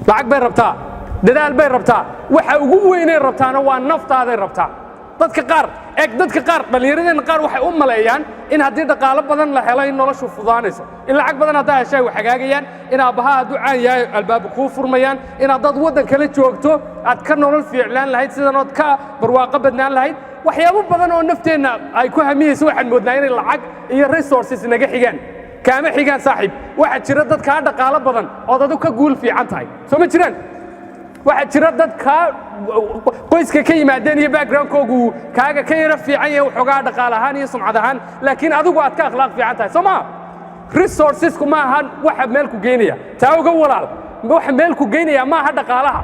Lacag bay rabtaa, dadaal bay rabtaa. Waxa ugu weynay rabtaana waa naftaaday rabtaa. Dadka qaar, eg, dadka qaar, dhallinyaradeenna qaar waxay u maleeyaan in haddii dhaqaalo badan la helo in noloshu fudaanayso, in lacag badan haddaa heshay wax hagaagayaan, in aabbaha hadduu caan yahay albaaba kuu furmayaan, in haddaad waddan kala joogto aad ka nolol fiicnaan lahayd, sidan ood ka barwaaqo badnaan lahayd. Waxyaabo badan oo nafteenna ay ku hamiyeyso waxaan moodnaa inay lacag iyo resources naga xigaan. Kaama xigaan, saaxiib. Waxaa jira dad kaa dhaqaalo badan ood adigu ka guul fiican tahay. Soo ma jiraan? Waxaa jira dad kaa qoyska ka yimaadeen iyo backgroundkoogu kaaga ka yara fiican yahay waxoogaa dhaqaale ahaan iyo sumcad ahaan, laakiin adigu aad ka akhlaaq fiican tahay. Soo maa? Resourcesku ma aha waxa meel ku geynaya. Taa oga, walaal. Waxa meel ku geynaya ma aha dhaqaalaha,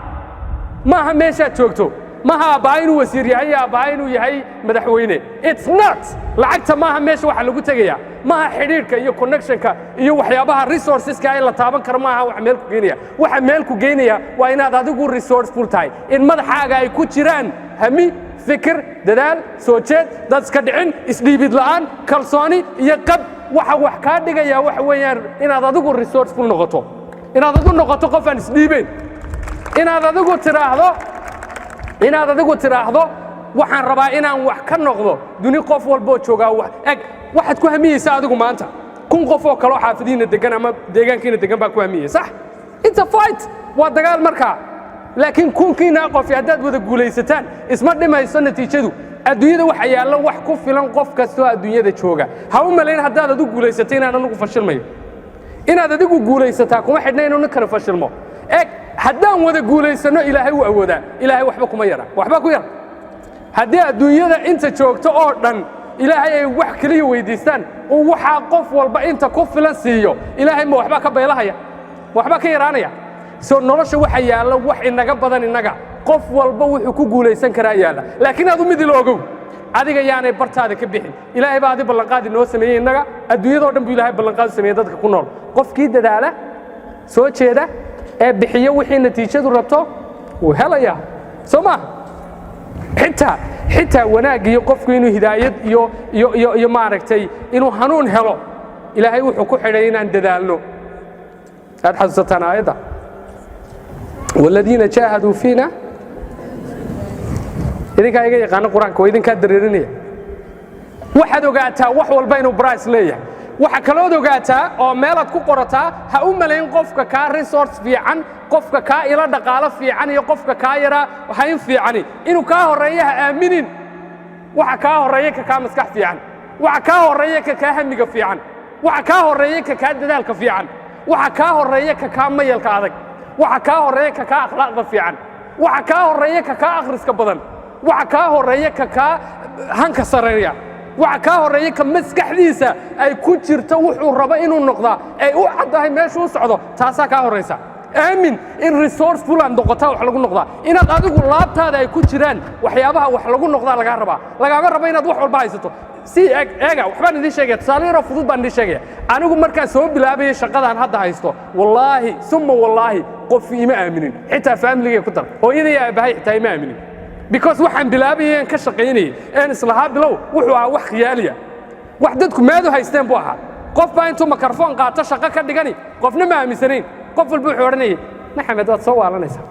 ma aha meeshaad joogto, maaha aabbaha inuu wasiir yahay iyo aabbaha inuu yahay madaxweyne. It's not lacagta. Maaha meesha waxa lagu tegaya, maaha xidhiidhka iyo connectionka iyo waxyaabaha resourceska ee la taaban karo. Maaha waxa meel ku geynaya. Waxa meel ku geynaya waa inaad adigu resourceful tahay, in madaxaaga ay ku jiraan hami, fikir, dadaal, soo jeed, dad iska dhicin, isdhiibid la'aan, kalsooni iyo qab. Waxa wax kaa dhigaya waxa weeyaan inaad adigu resourceful noqoto, inaad adigu noqoto qof aan isdhiibeyn, inaad adigu tidhaahdo waxaan rabaa inaan wax ka noqdo duni. Qof walboo joogaa wax eg waxaad ku hamiyeysaa adigu maanta, 1000 qof oo kaloo xaafadihiina degan ama deegaankiina degan baa ku hamiyey. Sax, it's a fight, waa dagaal markaa. Laakiin kunkiina qofi haddaad wada guulaysataan, isma dhimayso natiijadu. Adduunyada waxa yaalla wax ku filan qof kastoo adduunyada jooga. Ha u malayn haddaad adigu guulaysatay inaan anigu fashilmayo. Inaad adigu guulaysataa kuma xidhna inuu nin kale fashilmo. Eg, haddaan wada guulaysanno, Ilaahay wuu awoodaa. Ilaahay waxba kuma yara, waxba ku yar. Haddii adduunyada inta joogto oo dhan Ilaahay ay wax keliya weydiistaan, uu waxaa qof walba inta ku filan siiyo, Ilaahay ma waxba ka beelahaya, waxba ka yaraanaya? So nolosha waxa yaalla wax inaga badan innaga. Qof walba wuxuu ku guulaysan karaa yaalla, laakiin adu mid ila ogow, adiga yaanay bartaada ka bixin. Ilaahay baa adi ballanqaad inoo sameeyey innaga. Adduunyadoo dhan buu Ilaahay ballanqaad u sameeyey dadka ku nool. Qofkii dadaala, soo jeeda ee bixiyo wixii natiijadu rabto, wuu helayaa. Soo maaha? Xitaa wanaag iyo qofku inuu hidaayad iyo maaragtay inuu hanuun helo, Ilaahay wuxuu ku xidhay inaan dadaalno. Aad xasuusataan aayadda والذين جاهدوا فينا? Idinkaa iga yaqaano Qur-aanka, waa idinkaa dareerinaya. Waxaad ogaataa wax walba inuu price leeyahay. Waxa kalood ogaataa oo meelaad ku qorataa, ha u malayn qofka kaa resource fiican, qofka kaa ila dhaqaalo fiican iyo qofka kaa yaraa hayn fiicani inuu kaa horreeya. Ha aaminin. Waxa kaa horreeya ka kaa maskax fiican, waxa kaa horreeya ka kaa hamiga fiican, waxa kaa horreeya ka kaa dadaalka fiican, waxa kaa horreeya ka kaa mayalka adag, waxa kaa horreeya ka kaa akhlaaqda fiican, waxa kaa horreeya ka kaa akhriska badan, waxa kaa horreeya ka kaa hanka sareeya, waxa kaa horreeya ka maskaxdiisa ay ku jirto wuxuu rabo inuu noqdaa, ay u caddahay meeshuu u socdo. Taasaa kaa horraysa. Aamin in resourceful aad noqotaa wax lagu noqdaa. Inaad adigu laabtaada ay ku jiraan waxyaabaha wax lagu noqdaa lagaa rabaa. Lagaama rabo inaad wax walba haysato. Si eeg, eega, waxbaan idiin sheegaya. Tusaale yaroo fudud baan idiin sheegaya. Anigu markaan soo bilaabayay shaqadan hadda haysto, wallaahi summa wallaahi, qof ima aaminin. Xitaa familigay ku dar, hooyadii aabbahay xitaa ima aaminin, because waxaan bilaabayay aan ka shaqaynayay een islahaa bilow wuxuu ahaa wax khiyaaliya, wax dadku maadu haysteen buu ahaa. Qof baa intuu makarfoon qaato shaqo ka dhigani, qofna ma aaminsanayn. Qof walba wuxuu odhanayay, "Maxamed, waad soo waalanaysaa."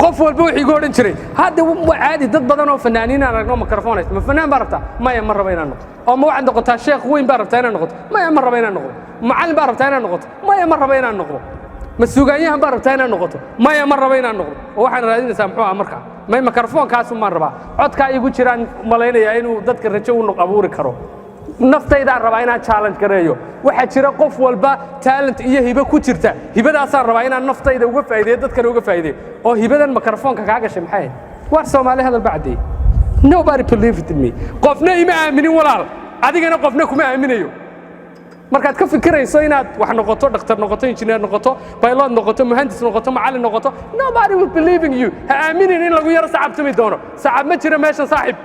Qof walba wuxuu igu odhan jiray, "Hadda waa caadi, dad badan oo fanaaniin aan aragno makarfoon haysta. Ma fanaan baa rabtaa?" "Maya, ma rabo inaan noqdo." "Oo ma waxaad noqotaa sheekh weyn baa rabtaa inaad noqoto?" "Maya, ma rabo inaan noqdo." "Macallin baa rabtaa inaad noqoto?" "Maya, ma rabo inaan noqdo." "Ma sugaanyahan baa rabtaa inaad noqoto?" "Maya, ma rabo inaan noqdo." "Oo waxaan raadinaysaa muxuu ah markaa?" "May, makarfoonkaasu maan rabaa. Codkaa igu jiraan malaynayaa inuu dadka rajo u abuuri karo. Naftaydaan rabaa inaan challenge gareeyo. Waxaa jira qof walba talent iyo hibo ku jirta. Hibadaasaan rabaa inaan naftayda uga faa'iideeyo, dadkana uga faa'iideeyo." "Oo hibadan mikrofoonka kaa gashay maxay ahayd?" Waar Soomaali hadal ba caddeeyey. Nobody believed in me. Qofna ima aaminin, walaal. Adigana qofna kuma aaminayo. Markaad ka fikirayso inaad wax noqoto, dhakhtar noqoto, injineer noqoto, pilot noqoto, muhandis noqoto, macallin noqoto, nobody will believe in you. Ha aaminin in lagu yaro sacabtumi doono. Sacab ma jiro meeshan, saaxib.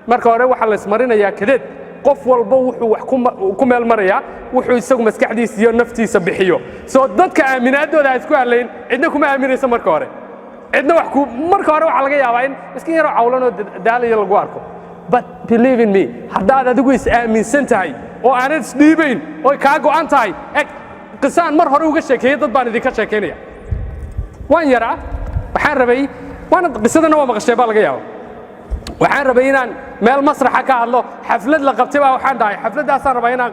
Marka hore waxaa la ismarinayaa kadeed. Qof walba wuxuu wax ku meel marayaa wuxuu isagu maskaxdiisa iyo naftiisa bixiyo. Soo dadka aaminaadooda ha isku hadlayn. Cidna kuma aaminayso marka hore. Cidna wax ku marka hore waxaa laga yaabaa in miskiin yaroo cawlan oo daalaya lagu arko. But believe in me, haddaad adigu is aaminsan tahay oo aanad isdhiibayn oy kaa go'an tahay, eg. Qisaan mar hore uga sheekeeyey dad baan idinka sheekaynaya. Waan yaraa, waxaan rabay, waana qisadana waa maqashee baa laga yaaba. Waxaan rabay inaan meel masraxa ka hadlo. Xaflad la qabtay baa waxaan dhahay, xafladdaasaan rabaa inaan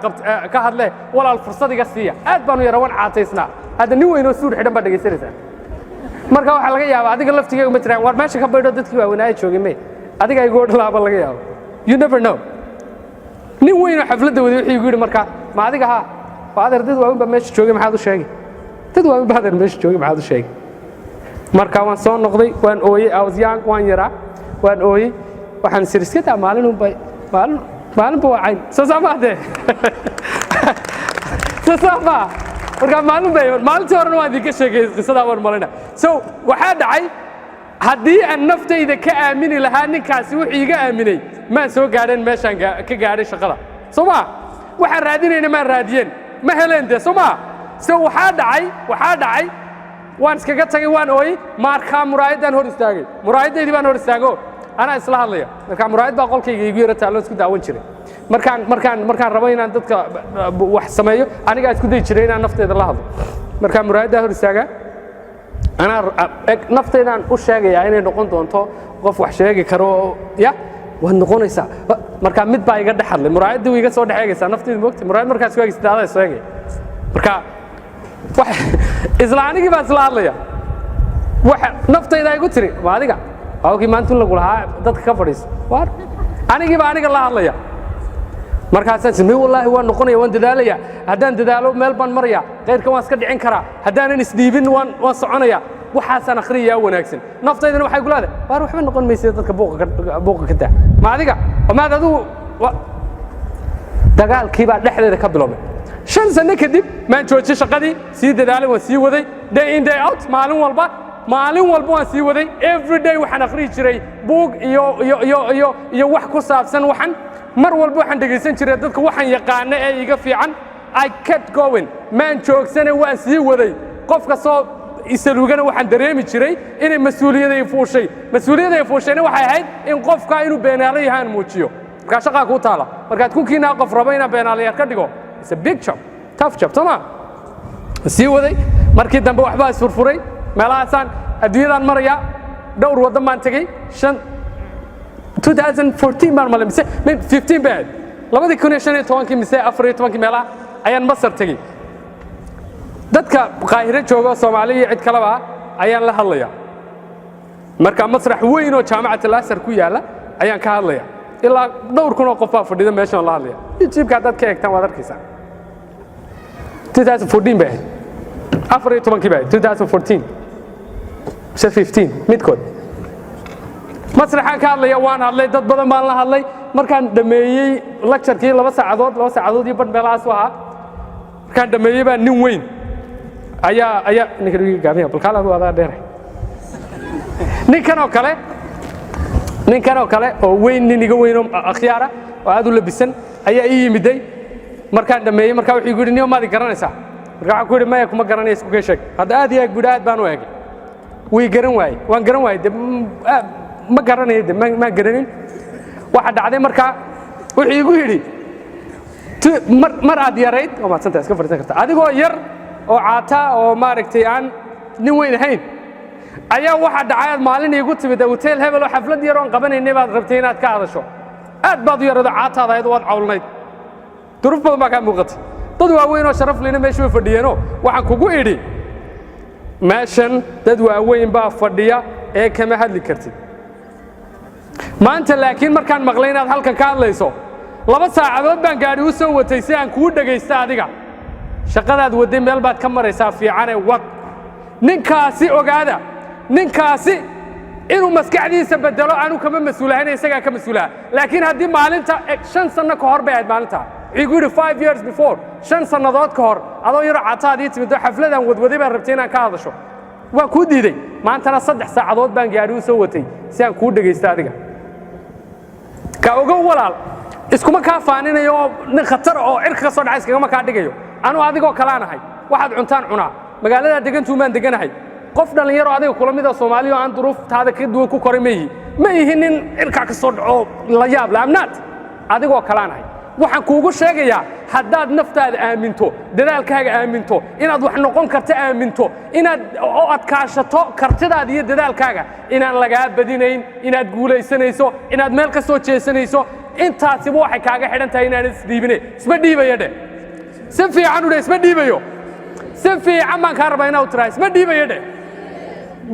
ka hadle, walaal fursad iga siiya. Aad baanu yara, waan caataysnaa. Hadda nin weyn oo suur xidhan baad dhegaysanaysaa. Marka waxaa laga yaabaa adiga laftigeyga ma jiraan, war meesha ka baydho, dadkii waaweynaaye joogay me adiga igu odhalaaba laga yaabo. You never know. Nin weyn oo xafladda waday wuxuu igu yidhi, markaa ma adiga haa, waa adeer, dad waaweyn baa meesha joogay, maxaad u sheegay? Dad waaweyn baa adeer meesha joogay, maxaad u sheegay? Marka waan soo noqday, waan ooyey. I was young, waan yaraa, waan ooyey. Waxaan isiri, iska daa, maalin unbay, maalin maalinba waa cayn. Soo saa maa dee? Soo saa maa? Marka maalin bay, maalintii horena waan idinka sheegay qisadaa, waan malayna. So waxaa dhacay, haddii aan naftayda ka aamini lahaa ninkaasi wuxuu iga aaminay, maan soo gaadheen meeshaan ka gaadhay shaqada. Soo maa? Waxaan raadinayna maan raadiyeen, ma heleen dee. Soo maa? So waxaa dhacay, waan iskaga tagay, waan ooyey. Markaa muraayaddaan hor istaagay, muraayaddaydii baan hor istaago, anaa isla hadlaya. Marka muraayad baa qolkayga igu yara taallo, isku daawan jiray. Markaan rabo inaan dadka wax sameeyo, anigaa isku dayi jiray inaan nafteyda la hadlo. Markaa muraayaddaa hor istaagaa, anaa naftaydaan u sheegayaa inay noqon doonto qof wax sheegi karo oo ya waad noqonaysaa. Marka mid baa iga dhex hadlay. Muraayaddii way iga soo dhex eegaysaa naftaydu, moogta muraayad markaad isku eegaysid adaa soo eegaya. Marka isla anigii baa isla hadlaya. Waxa naftayda igu tiri, waa adiga, waa kii maanta in lagu lahaa dadka ka fadhiiso. Waar, anigii baa aniga la hadlaya. Markaasaan samey, wallaahi waan noqonaya, waan dadaalaya. Haddaan dadaalo meel baan maraya, khayrka waan iska dhicin karaa. Haddaanan isdhiibin waan soconaya. Waxaasaan akhriyayaa wanaagsan. Naftaydana waxay ku leedahay, waar waxba noqon maysa, dadka buuqa ka daa. Ma adiga maad adigu dagaalkii baa dhexdeeda ka bilowmay. 5 sano kadib maan joojiyey shaqadii, sii dadaalay, waan sii waday, day in day out, maalin walba, maalin walba waan sii waday. Every day waxaan akhriyi jiray buug iyo wax ku saabsan waxan. Mar walba waxaan dhegaysan jiray dadka waxaan yaqaana ee iga fiican. I kept going, maan joogsane, waan sii waday. Qof kastoo isalugana waxaan dareemi jiray inay mas-uuliyaday fuushay. Mas-uuliyaday fuushayna waxay ahayd in qofka inuu beenaalo yahaan muujiyo. Markaa shaqaa kuu taala. Markaad kunkiinaa qof rabo inaan beenaalayaal ka dhigo, it's a big job, tough job. Soo ma? Sii waday. Markii dambe waxbaa isfurfuray. Meelahaasaan adduunyadaan maraya, dhowr waddan baan tegey. Shan 2014 baan malay mise 15 bay ahayd, 2015-kii mise 14-kii meelaha ayaan Masar tegey. Dadka Qaahiro jooga oo Soomaali iyo cid kaleba ayaan la hadlaya. Marka masrax weyn oo Jaamacat Al-Azhar ku yaalla ayaan ka hadlaya. Ilaa dhowr kun oo qof baa fadhida meeshaan la hadlaya. YouTube-ka haddaad ka eegtaan waad arkaysaa. 2014 bay ahayd, 14-kii bay ahayd, 2014 mise 15 midkood. Masraxaan ka hadlaya, waan hadlay, dad badan baan la hadlay. Markaan dhammeeyey lecture-kii, 2 saacadood, 2 saacadood iyo badh meelahaas u ahaa, markaan dhammeeyey baa nin weyn ayaa ninkan iga gaabiya. Bal kaal adu, adaa dheeray. Ninkan oo kale oo weyn, nin iga weyn oo akhyaara oo aad u labisan ayaa ii yimiday markaan dhammeeyey. Markaa wuxuu igu yidhi, "Niyo, maadi garanaysaa?" Marka waxaan ku yidhi, "Maya, kuma garanaya, isku kay sheeg hadda." Aad iyo aad buudhi, aad baan u eegay, way garan waayey, waan garan waayey de, ma garanayo de, maan garanin. Waxa dhacday markaa, wuxuu igu yidhi, mar aad yarayd, waa mahadsantah, iska fadhiisan karta, adigoo yar oo caata oo maaragtay aan nin weyn ahayn ayaa waxa dhacay aad maalin iigu timid hotel hebel oo xaflad yar oon qabanaynay baad rabtay inaad ka hadasho. Aad baad u yarado, caataad ahayd, waad cawlnayd, duruuf badan baa kaa muuqatay. Dad waaweyn oo sharaf lina meesha way fadhiyeenoo waxaan kugu idhi, meeshan dad waaweyn baa fadhiya ee kama hadli kartid maanta. Laakiin markaan maqlay inaad halkan ka hadlayso, 2 saacadood baan gaadhi u soo watay si aan kuu dhegaysto. Adiga shaqadaad wadday meel baad ka maraysaa fiicane, wad. Ninkaasi ogaada, ninkaasi inuu maskaxdiisa bedelo anu kama mas-uulahayn, isagaa ka mas-uulaha. Laakiin haddii maalinta 5 sanno ka hor bay ahayd maalinta, wuxuu igu yidhi 5 years before, 5 sannadood ka hor, adoo yaro cataad ii timid oo xafladaan wadwaday baan rabtay inaan ka hadasho, waan kuu diiday. Maantana 3 saacadood baan gaadhi u soo watay si aan kuu dhegaysto. Adiga ka ogow walaal, iskuma kaa faaninayo oo nin khatar oo cirka ka soo dhacay iskagama kaa dhigayo. Anuu adigoo kalaan ahay, waxaad cuntaan cunaa, magaaladaa degantuun baan deganahay. Qof dhallinyaro adiga kula mid oo Soomaaliya oo aan duruuftaada ka duwan ku koray ma yihi, ma ihi nin cirkaa ka soo dhaco la yaab la amnaad. Adigoo kalaan ahay. Waxaan kuugu sheegayaa, haddaad naftaada aaminto, dadaalkaaga aaminto, inaad wax noqon karto aaminto, inaad oo adkaashato kartidaada iyo dadaalkaaga, inaan lagaa badinayn, inaad guulaysanayso, inaad meel ka soo jeesanayso. Intaasiba waxay kaaga xidhan tahay inaan isdhiibine. Isma dhiibayo dheh. Si fiican u dheh, "Isma dhiibayo." Si fiican baan kaa rabaa inaad tiraa, "Isma dhiibayo" dheh.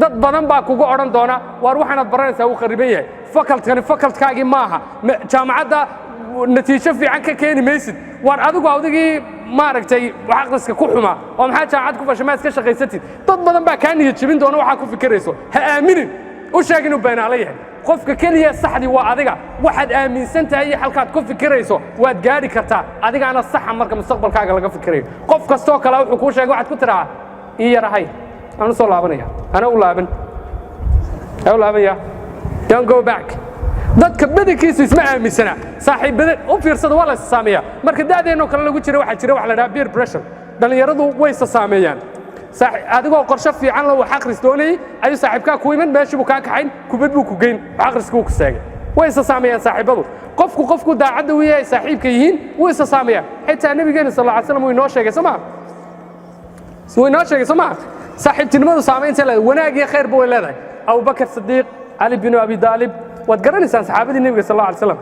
Dad badan baa kugu odhan doona, "Waar, waxaanaad baranaysaa wuu khariban yahay. Facultykani facultykaagii maaha. Jaamacadda natiijo fiican ka keeni maysid. Waar, adigu adigii maaragtay wax akhriska ku xuma oo maxaa jaamacad ku fashay? Maa iska shaqaysatid?" Dad badan baa kaa niyad jebin doona waxaa ku fikirayso. Ha aaminin, u sheeg inuu beenaalo yahay. Qofka keliya saxdii waa adiga. Waxaad aaminsan tahay iyo halkaad ku fikirayso waad gaadhi kartaa. Adigaana saxa marka mustaqbalkaaga laga fikirayo. Qof kastoo kale wuxuu kuu sheegay waxaad ku tidhahaa, "Ii yarahay, aan u soo laabanaya." Ana u laaban, ha u laabanya. Don't go back. Dadka badankiisu isma aaminsana. Saaxiibada u fiirsada, waa la is saameeyaa. Marka da'deennoo kale lagu jira, waxaa jira wax la dhaha peer pressure. Dhallinyaradu way isa saameeyaan. Adigoo qorshe fiican la wax akhris doonayay ayuu saaxiibkaa ku iman, meeshii buu kaa kaxayn, kubad buu ku geyn, wax akhriskii wuu ku seegay. Way isa saameeyaan saaxiibadu. Qofku qofku daacadda u yahay, saaxiibka yihiin, wuu isa saameeyaa. Xitaa Nabigeena sal alla alay slam wuu inoo sheegay, soo maa? Wuu inoo sheegay, soo maa? Saaxiibtinimadu saamaynta leedahay, wanaag iyo khayrba way leedahay. Abubakar Sadiiq, Cali binu Abi Daalib, waad garanaysaan saxaabadii Nebiga sal alla alay slam.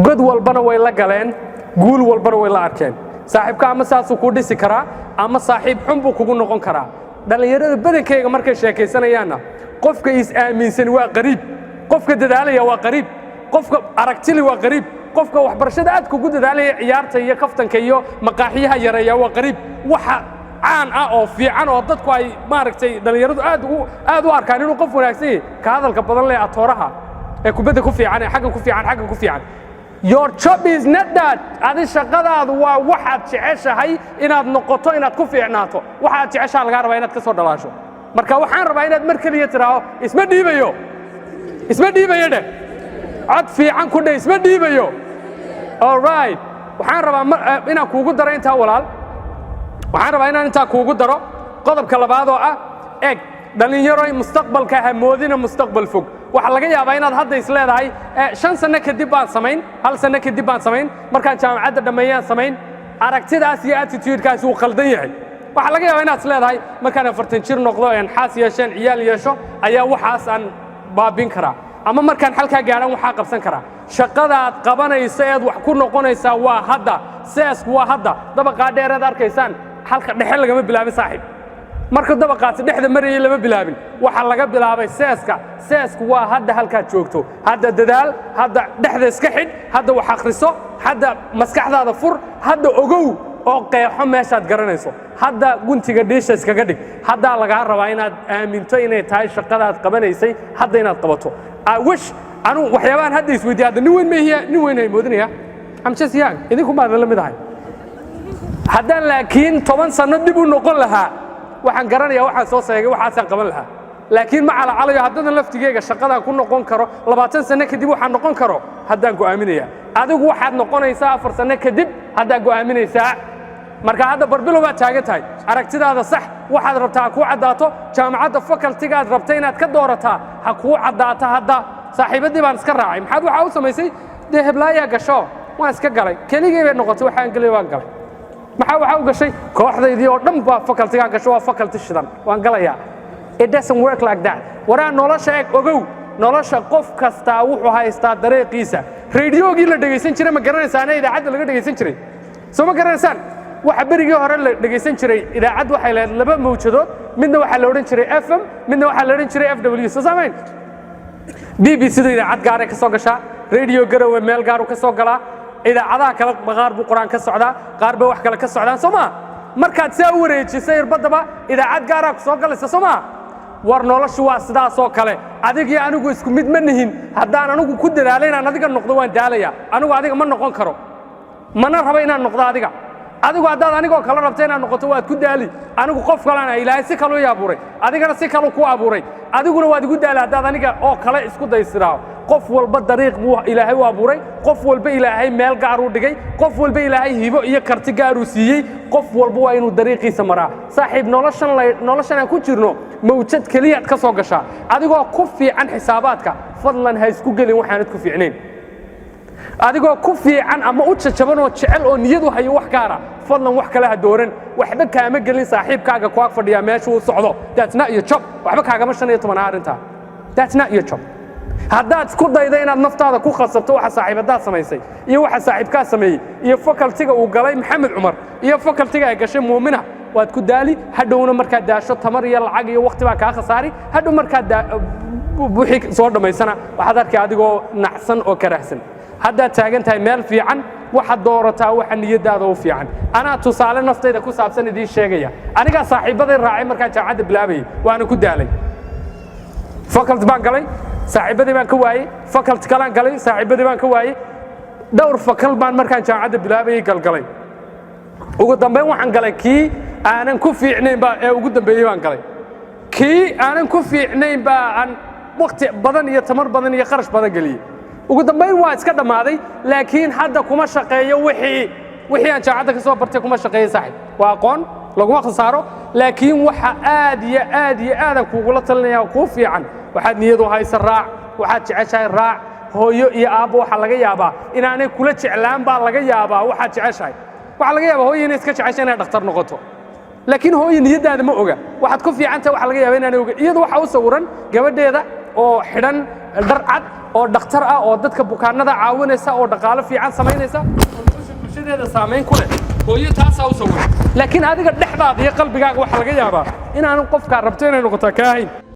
God walbana way la galeen, guul walbana way la arkeen. Saaxiibka ama saasuu kuu dhisi karaa ama saaxiib xun buu kugu noqon karaa. Dhallinyarada badankayga markay sheekaysanayaanna, qofka is aaminsan waa qariib, qofka dadaalaya waa qariib, qofka aragtili waa qariib, qofka waxbarashada aad kugu dadaalaya, ciyaarta iyo kaftanka iyo maqaaxiyaha yareeya waa qariib. Waxa caan ah oo fiican oo dadku ay maaragtay dhallinyaradu aad u arkaan inuu qof wanaagsan yahay, ka hadalka badan leh, atooraha ee kubadda ku fiican, ee xaggan ku fiican, xaggan ku fiican. Your job is not that. Adi shaqadaadu waa waxaad jeceshahay inaad noqoto, inaad ku fiicnaato. Waxaad jeceshaha lagaa rabaa inaad ka soo dhalaasho. Marka waxaan rabaa inaad mar keliya tidhaaho, "Isma dhiibayo." "Isma dhiibayo" dheh. Cod fiican ku dheh, "Isma dhiibayo." All right, waxaan rabaa inaan kuugu daro intaa, walaal. Waxaan rabaa inaan intaa kuugu daro qodobka labaad oo ah, eg dhallinyaroy, mustaqbalka ha moodina mustaqbal fog. Waxaa laga yaabaa inaad hadda is leedahay, 5 sanno kadib baan samayn, hal sanno kadib baan samayn, markaan jaamacadda dhammeeyaan samayn. Aragtidaas iyo attitudekaasi wuu khaldan yahay. Waxaa laga yaabaa inaad is leedahay, markaan 40 jir noqdo een xaas yeesheen, ciyaal yeesho, ayaa waxaas aan baabin karaa, ama markaan xalkaa gaadhan waxaa qabsan karaa. Shaqadaad qabanayso eed wax ku noqonaysaa waa hadda. Seesku waa hadda. Dabaqaa dheereed arkaysaan, halka dhexe lagama bilaabin, saaxiib. Marka dabaqaasi dhexda marayay lama bilaabin, waxaa laga bilaabay seeska. Seesku waa hadda halkaad joogto. Hadda dadaal, hadda dhexda iska xidh, hadda wax akhriso, hadda maskaxdaada fur, hadda ogow oo qeexo meeshaad garanayso, hadda guntiga dhiisha iskaga dhig. Haddaa lagaa rabaa inaad aaminto inay tahay shaqadaad qabanaysay hadda inaad qabato. I wish anu waxyaabahan hadda isweydiiya. Hadda nin weyn mahiya, nin weyn ay moodinaya. I'm just young, idinku baan la mid ahay. Haddaan laakiin 10 sanno dib u noqon lahaa, waxaan garanayaa waxaan soo seegay, waxaasaan qaban lahaa. Laakiin ma calacalayo. Haddadan laftigeyga shaqadaan ku noqon karo 20 sanno kadib, waxaan noqon karo haddaan go'aaminaya. Adigu waxaad noqonaysaa 4 sanno kadib haddaad go'aaminaysaa. Marka hadda barbilow baad taagan tahay. Aragtidaada sax, waxaad rabtaa ha kuu caddaato. Jaamacadda facultygaad rabta inaad ka doorataa ha kuu caddaato. Hadda saaxiibaddii baan iska raacay. Maxaad waxaa u samaysay? Dee heblaayaa gasho, waan iska galay. Keligii bay noqotay, waxaan gelay waan galay. Maxaa waxaa u gashay? Kooxdaydii oo dhan baa facultygaa gasho, waa faculty shidan, waan galayaa. It doesn't work like that. Waraa, nolosha eg, ogow, nolosha qof kastaa wuxuu haystaa dariiqiisa. Rediyoogii la dhegaysan jiray ma garanaysaane? Idaacadda laga dhegaysan jiray, soo ma garanaysaan? Waxa berigii hore la dhegaysan jiray idaacad waxay lahayd laba mawjadood. Midna waxaa la odhan jiray FM, midna waxaa la odhan jiray FW. Soo saamayn? BBC da idaacad gaaray ka soo gashaa, Radio Garowe meel gaaru ka soo galaa, idaacadaha kale qaar buu qur-aan ka socdaa, qaar bay wax kale ka socdaan, soo maa? Markaad saa u wareejisay irbadaba, idaacad gaaraa ku soo galaysa, soo maa? War, noloshu waa sidaasoo kale. Adig iyo anigu isku mid ma nihin. Haddaan anigu ku dadaalo inaan adiga noqdo, waan daalaya. Anigu adiga ma noqon karo, mana rabo inaan noqdo adiga. Adigu haddaad anigoo kale rabto inaad noqoto, waad ku daali. Anigu qof kalena Ilaahay si kaluu i abuuray, adigana si kaluu ku abuuray. Adiguna waad igu daali haddaad aniga oo kale isku daysiraa. Qof walba dariiq buu Ilaahay u abuuray, qof walba Ilaahay meel gaaruu dhigay, qof walba Ilaahay hibo iyo karti gaaruu siiyey. Qof walba waa inuu dariiqiisa maraa, saaxiib. Noloshan noloshan aan ku jirno, mawjad keliyaad ka soo gashaa. Adigoo ku fiican xisaabaadka, fadlan ha isku gelin waxaanad ku fiicnayn. Adigoo ku fiican ama u jajaban oo jecel oo niyadu hayo wax gaara, fadlan wax kale ha dooran. Waxba kaama gelin saaxiibkaaga ku ag fadhiyaa meesha uu socdo. That's not your job. Waxba kaagama 15 arrintaa. That's not your job. Haddaad isku daydo inaad naftaada ku khasabto waxa saaxiibadaad samaysay iyo waxa saaxiibkaa sameeyey iyo facultyga uu galay Maxamed Cumar iyo facultyga ay gashay Muumina, waad ku daali. Hadhowna markaad daasho, tamar iyo lacag iyo waqti baa kaa khasaari. Hadhow markaad wixii soo dhammaysana, waxaad arkay adigoo nacsan oo karahsan. Haddaad taagan tahay meel fiican, waxaad doorataa waxa niyadaada u fiican. Anaa tusaale naftayda ku saabsan idiin sheegaya. Anigaa saaxiibbaday raacay markaan jaamacadda bilaabayay, waana ku daalay. Faculty baan galay, saaxiibbadii baan ka waayey. Faculty kalaan galay, saaxiibbadii baan ka waayey. Dhowr faculty baan markaan jaamacadda bilaabayay galgalay. Ugu dambayn waxaan galay kii aanan ku fiicnayn baa ee ugu dambeeyey baan galay. Kii aanan ku fiicnayn baa aan wakti badan iyo tamar badan iyo kharash badan geliyey. Ugu dambayn waa iska dhammaaday, laakiin hadda kuma shaqeeyo wixii aan jaamacadda ka soo bartay, kuma shaqeeyo. Saaxib, waa aqoon laguma khasaaro, laakiin waxa aad iyo aad iyo aadan kugula talinaya kuu fiican, waxaad niyadu haysa raac, waxaad jeceshahay raac. Hooyo iyo aabbo waxaa laga yaabaa inaanay kula jeclaan baa laga yaabaa waxaad jeceshahay. Waxaa laga yaabaa hooyo inay iska jeceshahay inay dhakhtar noqoto, laakiin hooyo niyaddaada ma oga waxaad ku fiican tahay. Waxaa laga yaabaa inaanay oga. Iyadu waxaa u sawiran gabadheeda oo xidhan dhar cad oo dhakhtar ah oo dadka bukaanada caawinaysa oo dhaqaalo fiican samaynaysa oo nolosha bulshadeeda saamayn ku leh. Hooyo taasaa u sawiran, laakiin adiga dhexdaada iyo qalbigaaga waxaa laga yaabaa inaanu qofkaa rabto inay noqotaa kaa ahayn.